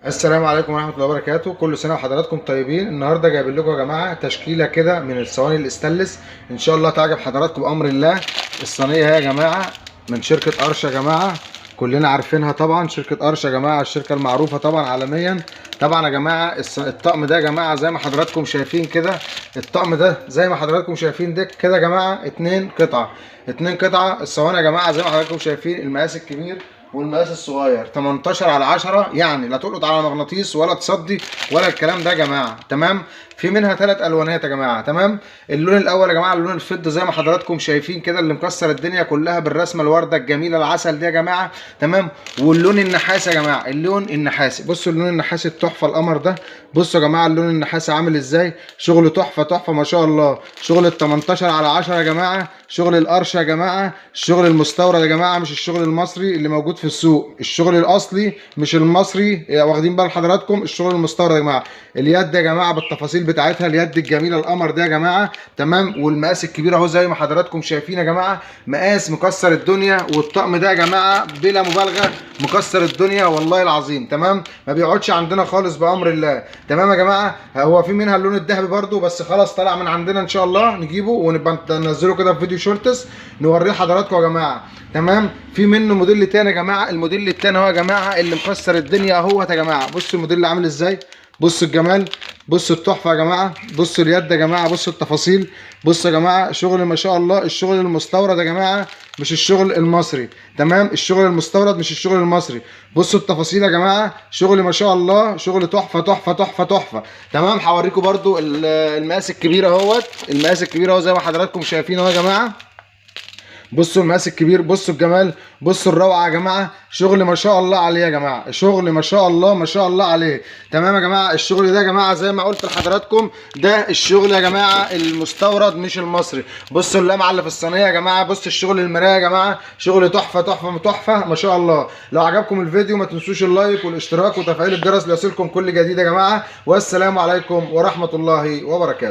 السلام عليكم ورحمة الله وبركاته. كل سنة وحضراتكم طيبين. النهارده جايبين لكم يا جماعة تشكيله كده من الصواني الاستانلس، ان شاء الله تعجب حضراتكم بامر الله. الصينية هي يا جماعة من شركة قرش يا جماعة، كلنا عارفينها طبعا، شركة قرش يا جماعة، الشركة المعروفة طبعا عالميا. طبعا يا جماعة الطقم ده يا جماعة زي ما حضراتكم شايفين كده، الطقم ده زي ما حضراتكم شايفين ده كده يا جماعة 2 قطعه، 2 قطعه. الصواني يا جماعة زي ما حضراتكم شايفين المقاس الكبير والمقاس الصغير 18 على 10، يعني لا تلقط على مغناطيس ولا تصدي ولا الكلام ده يا جماعة، تمام. في منها 3 الوانات يا جماعة، تمام. اللون الاول يا جماعة اللون الفضي زي ما حضراتكم شايفين كده، اللي مكسر الدنيا كلها بالرسمه الورده الجميلة العسل دي يا جماعة، تمام. واللون النحاسي يا جماعة، اللون النحاسي، بصوا اللون النحاسي التحفة القمر ده، بصوا يا جماعة اللون النحاسي عامل ازاي، شغل تحفة تحفة ما شاء الله. شغل ال 18 على 10 يا جماعة، شغل القرش يا جماعة، الشغل المستورد يا جماعة، مش الشغل المصري اللي موجود في السوق، الشغل الاصلي مش المصري، واخدين بال حضراتكم، الشغل المستورد يا جماعة. اليد يا جماعة بالتفاصيل بتاعتها، اليد الجميلة القمر ده يا جماعة، تمام. والمقاس الكبير اهو زي ما حضراتكم شايفين يا جماعة، مقاس مكسر الدنيا. والطقم ده يا جماعة بلا مبالغه مكسر الدنيا والله العظيم، تمام. ما بيقعدش عندنا خالص بامر الله، تمام يا جماعة. هو في منها اللون الذهبي برده، بس خلاص طلع من عندنا، ان شاء الله نجيبه ونبقى ننزله كده في فيديو shorts نوريه لحضراتكم يا جماعة، تمام. في منه موديل تاني يا جماعة، الموديل التاني اهو يا جماعة اللي مكسر الدنيا اهوت يا جماعة. بصوا الموديل عامل ازاي، بصوا الجمال، بصوا التحفة يا جماعة، بصوا اليد يا جماعة، بصوا التفاصيل، بصوا يا جماعة شغل ما شاء الله. الشغل المستورد يا جماعة مش الشغل المصري، تمام. الشغل المستورد مش الشغل المصري. بصوا التفاصيل يا جماعة، شغل ما شاء الله، شغل تحفة تحفة تحفة تحفة، تمام. هوريكم برده المقاس الكبير اهوت، المقاس الكبير اهو زي ما حضراتكم شايفين اهو يا جماعة. بصوا المقاس الكبير، بصوا الجمال، بصوا الروعة يا جماعة، شغل ما شاء الله عليه يا جماعة، شغل ما شاء الله ما شاء الله عليه، تمام يا جماعة. الشغل ده يا جماعة زي ما قلت لحضراتكم ده الشغل يا جماعة المستورد مش المصري. بصوا اللمعة اللي في الصينية يا جماعة، بصوا الشغل المراية يا جماعة، شغل تحفة تحفة تحفة ما شاء الله. لو عجبكم الفيديو ما تنسوش ال like والاشتراك وتفعيل الجرس ليصلكم كل جديد يا جماعة. والسلام عليكم ورحمة الله وبركاته.